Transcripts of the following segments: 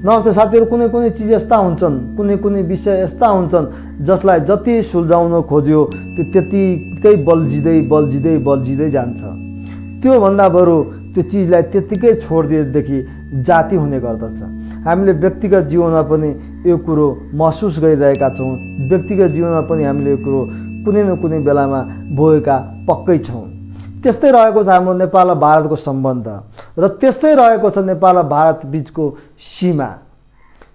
नमस्ते साथीहरू, कुनै कुनै चिज यस्ता हुन्छन्, कुनै कुनै विषय यस्ता हुन्छन् जसलाई जति सुल्झाउन खोज्यो त्यो त्यतिकै बल्झिँदै जान्छ। त्योभन्दा बरु त्यो चिजलाई त्यत्तिकै छोडिदिएदेखि जाति हुने गर्दछ। हामीले व्यक्तिगत जीवनमा पनि यो कुरो महसुस गरिरहेका छौँ। व्यक्तिगत जीवनमा पनि हामीले यो कुरो कुनै न कुनै बेलामा भोगेका पक्कै छौँ। त्यस्तै रहेको छ हाम्रो नेपाल र भारतको सम्बन्ध, र त्यस्तै रहेको छ नेपाल र भारत बिचको सीमा।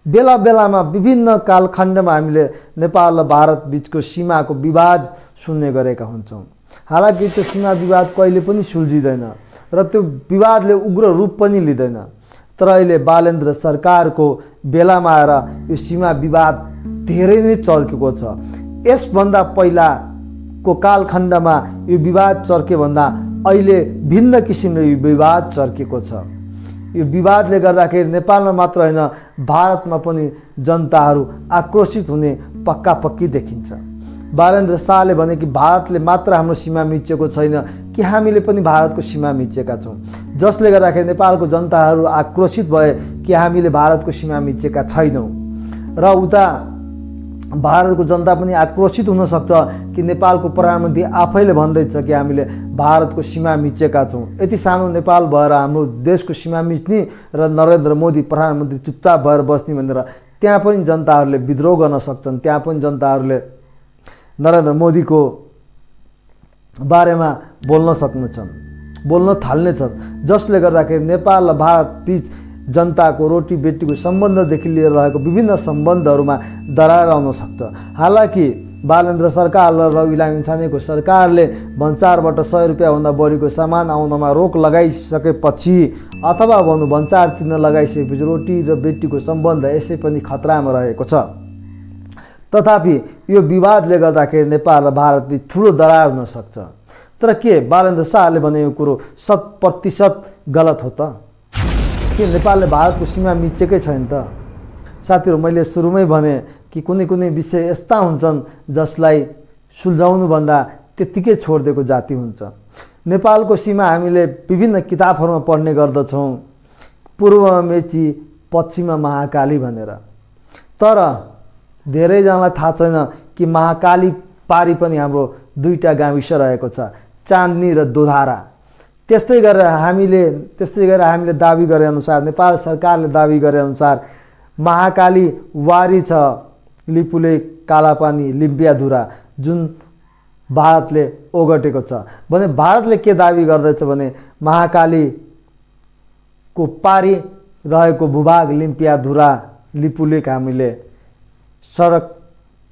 बेला बेलामा विभिन्न कालखण्डमा हामीले नेपाल र भारत बिचको सीमाको विवाद सुन्ने गरेका हुन्छौँ। हालाकि त्यो सीमा विवाद कहिले पनि सुल्झिँदैन र त्यो विवादले उग्र रूप पनि लिँदैन। तर अहिले बालेन्द्र सरकारको बेलामा आएर यो सीमा विवाद धेरै नै चर्केको छ। यसभन्दा पहिलाको कालखण्डमा यो विवाद चर्के भन्दा अहिले भिन्न किसिमले यो विवाद चर्केको छ। यो विवादले गर्दाखेरि नेपालमा मात्र होइन, भारतमा पनि जनताहरू आक्रोशित हुने पक्की देखिन्छ। बालेन्द्र शाहले भने कि भारतले मात्र हाम्रो सीमा मिचेको छैन, कि हामीले पनि भारतको सीमा मिचेका छौँ, जसले गर्दाखेरि नेपालको जनताहरू आक्रोशित भए कि हामीले भारतको सीमा मिचेका छैनौँ। र उता भारतको जनता पनि आक्रोशित हुन सक्छ कि नेपालको प्रधानमन्त्री आफैले भन्दैछ कि हामीले भारतको सीमा मिचेका छौँ। यति सानो नेपाल भएर हाम्रो देशको सीमा मिच्ने र नरेन्द्र मोदी प्रधानमन्त्री चुपचाप भएर बस्ने भनेर त्यहाँ पनि जनताहरूले विद्रोह गर्न सक्छन्। त्यहाँ पनि जनताहरूले नरेन्द्र मोदीको बारेमा बोल्न थाल्नेछन्, जसले गर्दाखेरि नेपाल र भारत बीच जनताको रोटी बेटीको सम्बन्धदेखि लिएर रहेको विभिन्न सम्बन्धहरूमा दरार आउन सक्छ। हालाकि बालेन्द्र सरकार र रवि लामिछानेको सरकारले भन्सारबाट 100 रुपियाँभन्दा बढीको सामान आउनमा रोक लगाइसकेपछि अथवा भन्सार तिर्न लगाइसकेपछि रोटी र बेटीको सम्बन्ध यसै पनि खतरामा रहेको छ। तथापि यो विवादले गर्दाखेरि नेपाल र भारत बीच ठुलो दरार हुन सक्छ। तर के बालेन्द्र शाहले भने यो कुरो 100% गलत हो त? के नेपालले भारतको सीमा मिचेकै छैन त? साथीहरू, मैले सुरुमै भने कि कुनै कुनै विषय यस्ता हुन्छन् जसलाई सुल्झाउनुभन्दा त्यत्तिकै छोडिदिएको जाति हुन्छ। नेपालको सीमा हामीले विभिन्न किताबहरूमा पढ्ने गर्दछौँ, पूर्वमा मेची पश्चिममा महाकाली भनेर। तर धेरैजनालाई थाहा छैन कि महाकाली पारी पनि हाम्रो दुईटा गाविस रहेको छ, चाँदनी र दोधारा। त्यस्तै गरेर हामीले दाबी गरे अनुसार, नेपाल सरकारले दाबी गरे अनुसार महाकाली वारी छ, लिपुले, कालापानी, लिम्पियाधुरा, जुन भारतले ओगटेको छ भने भारतले के दाबी गर्दैछ भने महाकालीको पारी रहेको भूभाग लिम्पियाधुरा,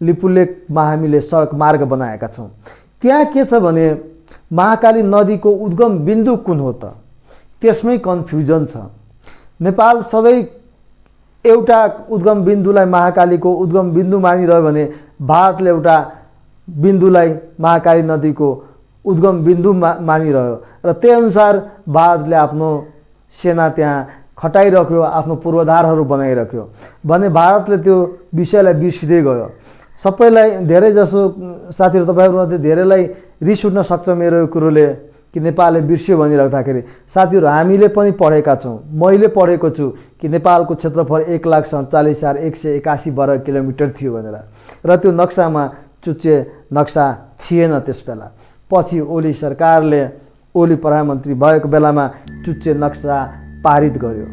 लिपुलेकमा हामीले सडक मार्ग बनाएका छौँ। त्यहाँ के छ भने महाकाली नदीको उद्गम बिन्दु कुन हो त? त्यसमै कन्फ्युजन छ। नेपाल सधैँ एउटा उद्गम बिन्दुलाई महाकालीको उद्गम बिन्दु मानिरह्यो भने भारतले एउटा बिन्दुलाई महाकाली नदीको उद्गम बिन्दु मानिरह्यो र त्यही अनुसार भारतले आफ्नो सेना त्यहाँ खटाइराख्यो, आफ्नो पूर्वाधारहरू बनाइराख्यो भने भारतले त्यो विषयलाई बिर्सिँदै गयो। सबैलाई, धेरैजसो साथीहरू तपाईँहरूमध्ये धेरैलाई रिस उठ्न सक्छ मेरो यो कुरोले कि नेपालले बिर्सियो भनिराख्दाखेरि। साथीहरू, हामीले पनि पढेका छौँ, मैले पढेको छु कि नेपालको क्षेत्रफल 1,47,181 वर्ग किलोमिटर थियो भनेर, र त्यो नक्सामा चुच्चे नक्सा थिएन त्यस बेला। पछि ओली सरकारले, ओली प्रधानमन्त्री भएको बेलामा चुच्चे नक्सा पारित गर्यो।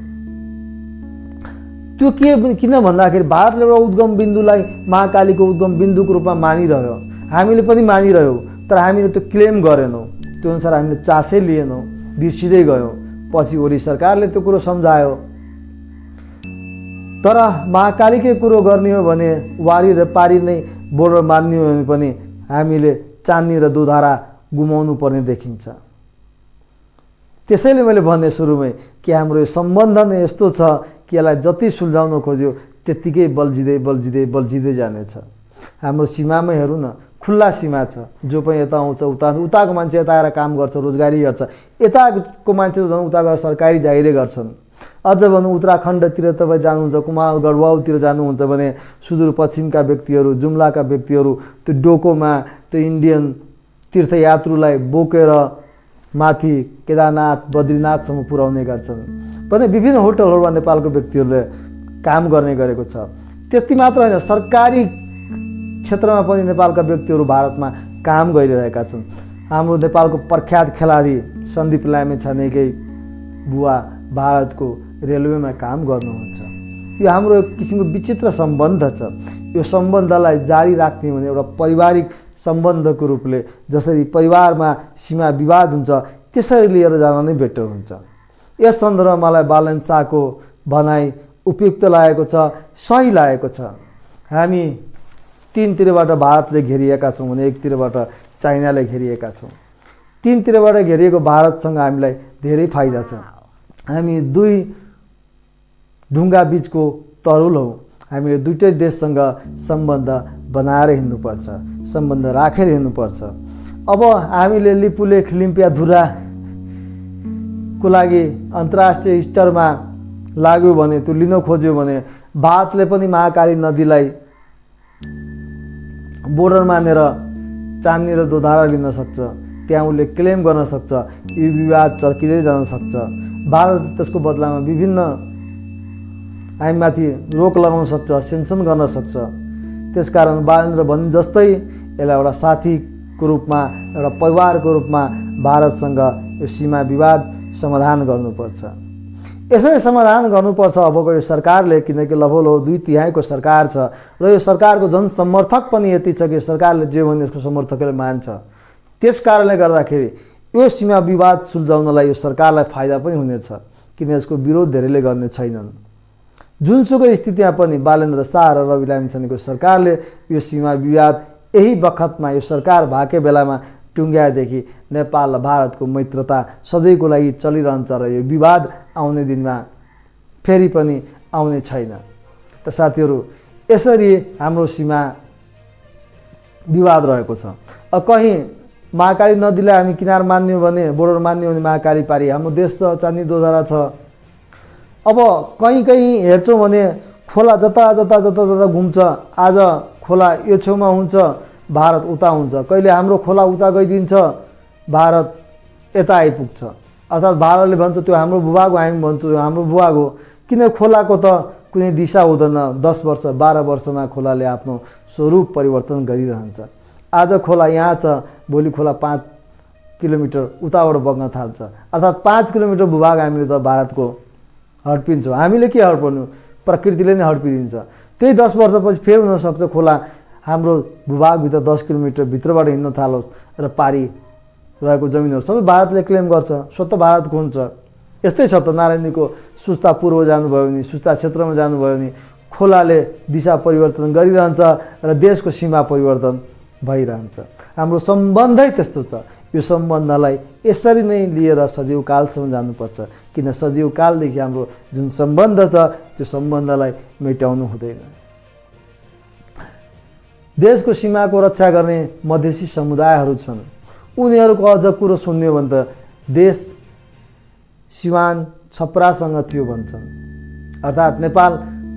त्यो किन भन्दाखेरि भारतले एउटा उद्गम बिन्दुलाई महाकालीको उद्गम बिन्दुको रूपमा मानिरह्यो, हामीले पनि मानिरह्यौँ, तर हामीले त्यो क्लेम गरेनौँ, त्यो अनुसार हामीले चासै लिएनौँ, बिर्सिँदै गयौँ। पछि ओली सरकारले त्यो कुरो सम्झायो। तर महाकालीकै कुरो गर्ने हो भने, वारी र पारी नै बोर्डर मान्ने हो भने पनि हामीले चाँदनी र दोधारा गुमाउनु पर्ने देखिन्छ। त्यसैले मैले भने सुरुमै कि हाम्रो यो सम्बन्ध नै यस्तो छ कि यसलाई जति सुल्झाउन खोज्यो त्यत्तिकै बल्झिँदै जानेछ। हाम्रो सीमामै हेरौँ न, खुल्ला सीमा छ, जो पनि यता आउँछ उताको मान्छे यता आएर काम गर्छ, रोजगारी गर्छ, यताको मान्छे झन् उता गएर सरकारी जागिरै गर्छन्। अझ भनौँ उत्तराखण्डतिर तपाईँ जानुहुन्छ, कुमाल गढवालतिर जानुहुन्छ भने सुदूरपश्चिमका व्यक्तिहरू, जुम्लाका व्यक्तिहरू त्यो डोकोमा त्यो इन्डियन तीर्थयात्रुलाई बोकेर माथि केदारनाथ, बद्रीनाथसम्म पुर्याउने गर्छन् भने विभिन्न होटलहरूमा नेपालको व्यक्तिहरूले काम गर्ने गरेको छ। त्यति मात्र होइन, सरकारी क्षेत्रमा पनि नेपालका व्यक्तिहरू भारतमा काम गरिरहेका छन्। हाम्रो नेपालको प्रख्यात खेलाडी सन्दीप लामिछानेकै बुवा भारतको रेलवेमा काम गर्नुहुन्छ। यो हाम्रो एक किसिमको विचित्र सम्बन्ध छ। यो सम्बन्धलाई जारी राख्ने भने एउटा पारिवारिक सम्बन्धको रूपले जसरी परिवारमा सीमा विवाद हुन्छ त्यसरी लिएर जान नै बेटर हुन्छ। यस सन्दर्भमा मलाई बालन शाहको भनाइ उपयुक्त लागेको छ, सही लागेको छ। हामी तीनतिरबाट भारतले घेरिएका छौँ भने एकतिरबाट चाइनाले घेरिएका छौँ। तीनतिरबाट घेरिएको भारतसँग हामीलाई धेरै फाइदा छ। हामी दुई ढुङ्गा बिचको तरुल हौँ। हामीले दुईटै देशसँग सम्बन्ध बनाएर हिँड्नुपर्छ, सम्बन्ध राखेर हिँड्नुपर्छ। अब हामीले लिपुलेख लिम्पियाधुराको लागि अन्तर्राष्ट्रिय स्तरमा लाग्यो भने, त्यो लिन खोज्यो भने भारतले पनि महाकाली नदीलाई बोर्डर मानेर चाँदनी र दोधारा लिन सक्छ। त्यहाँ उसले क्लेम गर्न सक्छ। यो विवाद चर्किँदै जान सक्छ। भारत त्यसको बदलामा विभिन्न हामीमाथि रोक लगाउन सक्छ, सेन्सन गर्न सक्छ। त्यसकारण बालेन्द्र भने जस्तै यसलाई एउटा साथीको रूपमा, एउटा परिवारको रूपमा भारतसँग यो सीमा विवाद समाधान गर्नुपर्छ। यसरी समाधान गर्नुपर्छ अबको यो सरकारले, किनकि लगभग 2/3 सरकार छ र यो सरकारको जनसमर्थक पनि यति छ कि सरकारले जे भने यसको समर्थकले मान्छ। त्यस कारणले गर्दाखेरि यो सीमा विवाद सुल्झाउनलाई यो सरकारलाई फाइदा पनि हुनेछ, किन यसको विरोध धेरैले गर्ने छैनन्। जुनसुकै स्थितिमा पनि बालेन्द्र शाह र रवि लामिछानेको सरकारले यो सीमा विवाद यही बखतमा यो सरकार भएकै बेलामा टुङ्ग्याएदेखि नेपाल र भारतको मैत्रता सधैँको लागि चलिरहन्छ र यो विवाद आउने दिनमा फेरि पनि आउने छैन। त साथीहरू, यसरी हाम्रो सीमा विवाद रहेको छ। कहीँ महाकाली नदीलाई हामी किनार मान्यौँ भने, बोर्डर मान्यौँ भने महाकाली पारी हाम्रो देश छ, चाँदनी दोधारा छ। अब कहीँ हेर्छौँ भने खोला जता जता जता जता घुम्छ। आज खोला यो छेउमा हुन्छ, भारत उता हुन्छ। कहिले हाम्रो खोला उता गइदिन्छ, भारत यता आइपुग्छ। अर्थात् भारतले भन्छ त्यो हाम्रो भूभाग हो, हामी भन्छौँ त्यो हाम्रो भूभाग हो। किन खोलाको त कुनै दिशा हुँदैन। 10 वर्ष 12 वर्षमा खोलाले आफ्नो स्वरूप परिवर्तन गरिरहन्छ। आज खोला यहाँ छ, भोलि खोला 5 किलोमिटर उताबाट बग्न थाल्छ। अर्थात् 5 किलोमिटर भूभाग हामीले त भारतको हडपिन्छौँ। हामीले के हडपर्नु, प्रकृतिले नै हडपिदिन्छ। त्यही 10 वर्षपछि फेरि हुनसक्छ खोला हाम्रो भूभागभित्र 10 किलोमिटर भित्रबाट हिँड्न थालोस् र पारी रहेको जमिनहरू सबै भारतले क्लेम गर्छ, स्वतः भारतको हुन्छ। यस्तै छ त, नारायणीको सुस्ता पूर्व जानुभयो भने, सुस्ता क्षेत्रमा जानुभयो भने खोलाले दिशा परिवर्तन गरिरहन्छ र देशको सीमा परिवर्तन भइरहन्छ। हाम्रो सम्बन्धै त्यस्तो छ। यो सम्बन्धलाई यसरी नै लिएर सदियौँ कालसम्म जानुपर्छ, किन सदियौँ कालदेखि हाम्रो जुन सम्बन्ध छ त्यो सम्बन्धलाई मेटाउनु हुँदैन। देशको सीमाको रक्षा गर्ने मधेसी समुदायहरू छन्। उनीहरूको अझ कुरो सुन्यो भने त देश सिवान छपरासँग थियो भन्छन्। अर्थात् नेपाल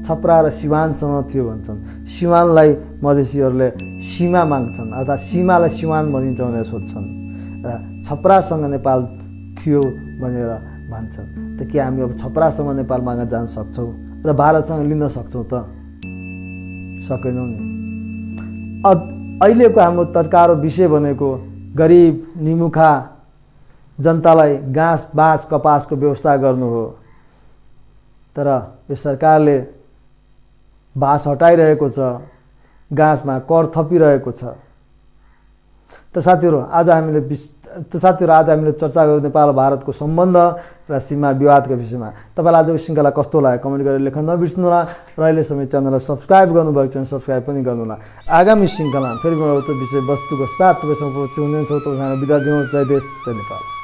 छपरा र सिवानसँग थियो भन्छन्। सिवानलाई मधेसीहरूले सीमा माग्छन्, अर्थात् सीमालाई सिवान भनिन्छ भनेर सोध्छन्। छपरासँग नेपाल थियो भनेर भन्छन्। त के हामी अब छपरासँग नेपाल माग्न जान सक्छौँ र भारतसँग लिन सक्छौँ त? सकेनौँ नि। अहिलेको हाम्रो तत्काल विषय भनेको गरिब निमुखा जनतालाई घाँस बाँस कपासको व्यवस्था गर्नु हो। तर यो सरकारले बाँस हटाइरहेको छ, घाँसमा कर थपिरहेको छ। त साथीहरू आज हामीले चर्चा गऱ्यौँ नेपाल भारतको सम्बन्ध र सीमा विवादको विषयमा। तपाईँलाई आजको श्रृङ्खला कस्तो लाग्यो कमेन्ट गरेर लेख्न नबिर्सनुहोला र अहिलेसम्म च्यानललाई सब्सक्राइब गर्नुभएको छ भने सब्सक्राइब पनि गर्नुहोला। आगामी श्रृङ्खला फेरि विषयवस्तुको साथ तपाईँसँग पहुँच्छु हुनेछौँ। तपाईँसँग बिदा दिनुहोस्। जय देश, जय नेपाल।